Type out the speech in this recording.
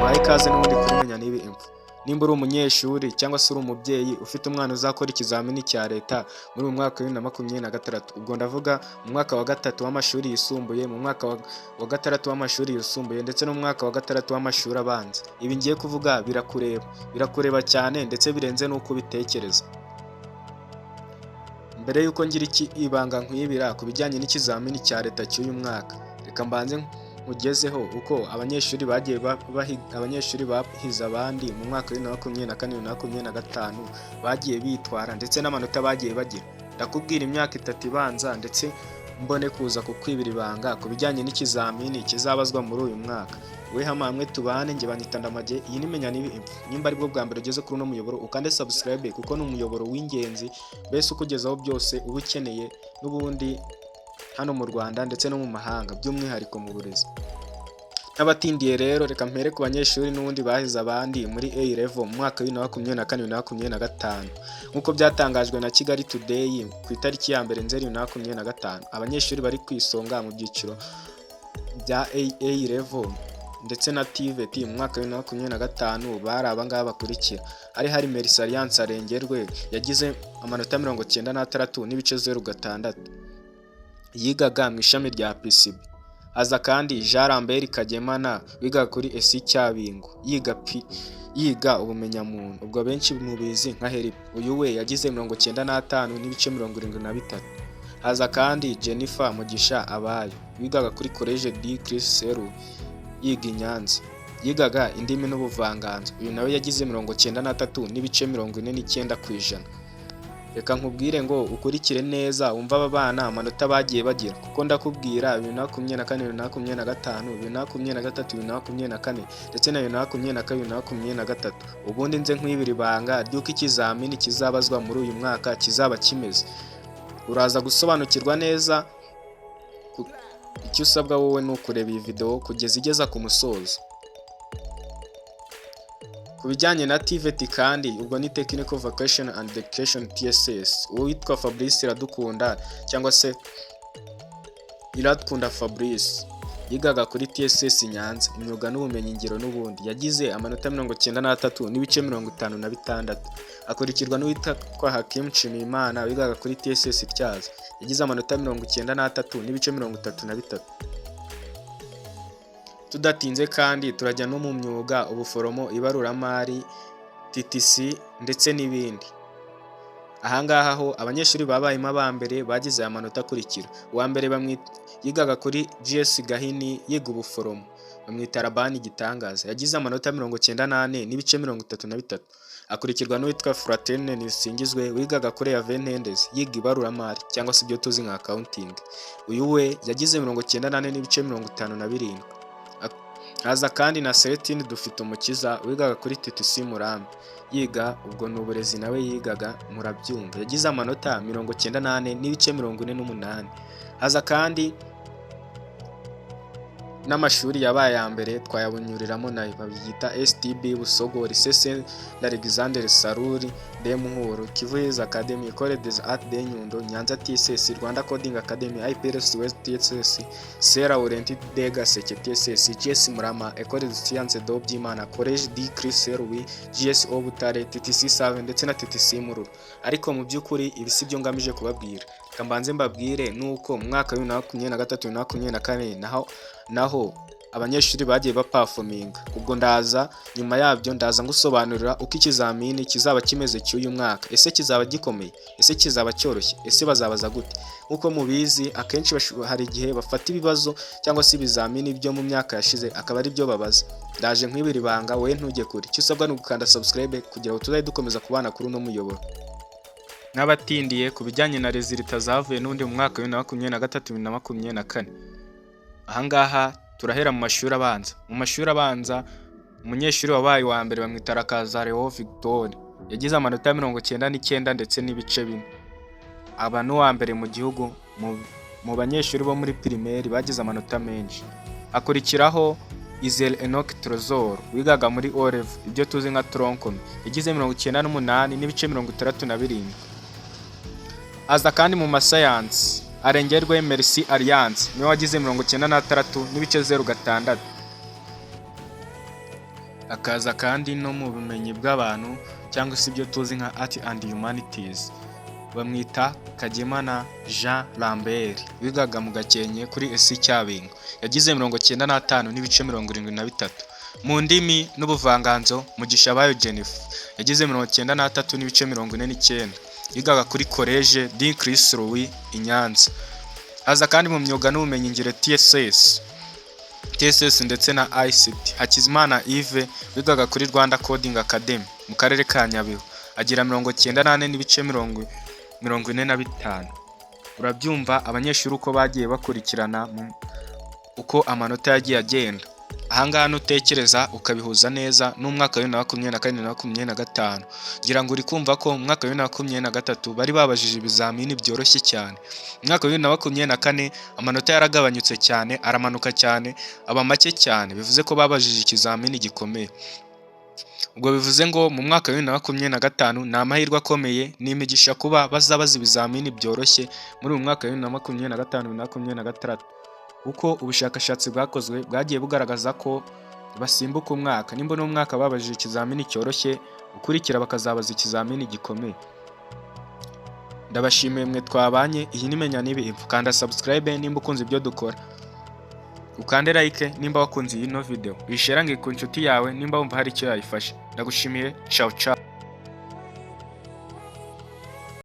Muhaye ikaze n'ubundi kuri Menya Nibi Info. Nimba uri umunyeshuri cyangwa se uri umubyeyi ufite umwana uzakora ikizamini cya leta muri uyu mwaka wa 2026, ubwo ndavuga mu mwaka wa gatatu w'amashuri yisumbuye, mu mwaka wa gatandatu w'amashuri yisumbuye ndetse no mu mwaka wa gatandatu w'amashuri abanza, ibi ngiye kuvuga birakureba, birakureba cyane ndetse birenze n'uko ubitekereza. Mbere y'uko ngira iki ibanga nkwibira ku bijyanye n'ikizamini cya leta cy'uyu mwaka, reka mbanze nkugezeho uko abanyeshuri bagiye abanyeshuri bahize abandi mu mwaka wa 2024, 2025 bagiye bitwara ndetse n'amanota bagiye bagira. Ndakubwira imyaka itatu ibanza ndetse mbone kuza kukwibira ibanga ku bijyanye n'ikizamini kizabazwa muri uyu mwaka. We hama hamwe tubane, njye banyita Ndamage, iyi ni Menya Nibi Info. Nimba aribwo bwa mbere ugeze kuri uno muyoboro, ukande subscribe kuko ni umuyoboro w'ingenzi, mbese ukugezaho byose uba ukeneye n'ubundi hano mu Rwanda ndetse no mu mahanga, by'umwihariko mu burezi. N'abatindiye rero, reka mpere ku banyeshuri n'ubundi bahize abandi muri A level mu mwaka wa 2024, 2025. Nk'uko byatangajwe na Kigali Today ku itariki ya 1 Nzeri 2025, abanyeshuri bari ku isonga mu byiciro bya A level ndetse na TVET mu mwaka wa 2025 bari aba ngaba bakurikira. Hari Merci Alliance Arengerwe, yagize amanota 96.06, yigaga mu ishami rya PCB. Haza kandi Jean Lambert Kagemana wigaga kuri ES Cyabingo, yiga ubumenyamuntu, ubwo benshi mubizi nka HELP. Uyu we yagize 95.73. Haza kandi Jennifer Mugisha Abayo wigaga kuri Collège du Christ Saint yiga i Nyanza, yigaga indimi n'ubuvanganzo. Uyu nawe yagize 93.49%. Reka nkubwire ngo ukurikire neza wumve aba bana amanota bagiye bagira, kuko ndakubwira 2024, 2025, 2023, 2024 ndetse na 2022, 2023. Ubundi nze nkwibira ibanga ry'uko ikizamini kizabazwa muri uyu mwaka kizaba kimeze. Uraza gusobanukirwa neza. Icyo usabwa wowe ni ukureba iyi video kugeza igeza ku musozo. Ku bijyanye na TVET kandi, ubwo ni Technical Vocation and Education TSS, uwitwa Fabrice Iradukunda cyangwa se Iradukunda Fabrice yigaga kuri TSS Nyanza, imyuga n'ubumenyingiro n'ubundi, yagize amanota 93.56. Akurikirwa n'uwitwa Hakim Nshimiyimana wigaga kuri TSS Tyazo, yagize amanota 93.33. Tudatinze kandi turajya no mu myuga, ubuforomo, ibaruramari, TTC ndetse n'ibindi. Ahangaha ho abanyeshuri babayemo aba mbere bagize aya manota akurikira: uwa mbere yigaga kuri GS Gahini, yiga ubuforomo, bamwita Rabani Gitangaza, yagize amanota 94.33. Akurikirwa n'uwitwa Fraterne Nisingizwe wigaga kuri Ave Ntendezi, yiga ibaruramari cyangwa se ibyo tuzi nka accounting. Uyu we yagize 94.57. Haza kandi na Celestine Dufitumukiza wigaga kuri TTC Murambi, yiga ubwo ni uburezi nawe yigaga, murabyumva, yagize amanota 94.48. Haza kandi n'amashuri yabaye aya mbere, twayabunyuriramo nayo, babyita STB Busogo, Lycée Saint Alexandre Saruri de Muhuro, Kivu Hills Academy, École des Arts de Nyundo, Nyanza TSS, Rwanda Coding Academy, IPRC West TSS, Saint Laurent de Gaseke TSS, GS Murama, École de Sciences de Byimana, Collège du Christ Louis, GSO Butare, TTC Save ndetse na TTC Mururu. Ariko mu by'ukuri ibi si byo ngamije kubabwira. Reka mbanze mbabwire nuko mu mwaka wa 2023, 2024 naho abanyeshuri bagiye baperforminga. Ubwo ndaza nyuma yabyo, ndaza ngusobanurira uko ikizamini kizaba kimeze cy'uyu mwaka. Ese kizaba gikomeye? Ese kizaba cyoroshye? Ese bazabaza gute? Nk'uko mubizi, akenshi hari igihe bafata ibibazo cyangwa se ibizamini byo mu myaka yashize akaba ari byo babaza. Ndaje nkwibira ibanga, wowe ntujye kure. Icyo usabwa ni ugukanda subscribe kugira ngo tuzajye dukomeza kubana kuri uno muyoboro. N'abatindiye ku bijyanye na résultats zavuye n'undi mu mwaka wa 2023, 2024, ahangaha turahera mu mashuri abanza. Mu mashuri abanza, umunyeshuri wabaye uwa mbere bamwita Rakaza Leo Victor, yagize amanota 99 ndetse n'ibice 4, aba n'uwa mbere mu gihugu mu banyeshuri bo muri primaire bagize amanota menshi. Hakurikiraho Izere Enoch Trésor wigaga muri O level, ibyo tuzi nka tronc commun, yagize 98.67. Aza kandi mu masayansi Arengerwe Merci Alliance niwe wagize 96.06. Akaza kandi no mu bumenyi bw'abantu cyangwa se ibyo tuzi nka Art and Humanities, bamwita Kagemana Jean Lambert, wigaga mu Gakenke kuri ES Cyabingo, yagize 95.73. Mu ndimi n'ubuvanganzo, Mugisha Bayo Jennifer yagize 93.49, yigaga kuri Collège du Christ Roi i Nyanza. Haza kandi mu myuga n'ubumenyingiro, TSS ndetse na ICT, Hakizimana Yves wigaga kuri Rwanda Coding Academy mu karere ka Nyabihu, agira 94.45. Urabyumva abanyeshuri uko bagiye bakurikirana, uko amanota yagiye agenda. Ahangaha nutekereza ukabihuza neza n'umwaka wa 2024 na 25, ngira ngo uri kumva ko mu mwaka wa 2023 bari babajije ibizamini byoroshye cyane. Mu mwaka wa 2024 amanota yaragabanyutse cyane, aramanuka cyane, aba make cyane, bivuze ko babajije ikizamini gikomeye. Ubwo bivuze ngo mu mwaka wa 2025 ni amahirwe akomeye, ni imigisha kuba bazabaza ibizamini byoroshye muri uyu mwaka wa 2025, 2026, kuko ubushakashatsi bwakozwe bwagiye bugaragaza ko basimbuka umwaka. Nimba uno mwaka babajije ikizamini cyoroshye, ukurikira bakazabaza ikizamini gikomeye. Ndabashimiye mwe twabanye. Iyi ni Menya Nibi Info. Kanda subscribe nimba ukunze ibyo dukora, ukande like nimba wakunze iyi no video, uyisharinge ku nshuti yawe nimba wumva hari icyo yayifasha. Ndagushimiye, ciao ciao.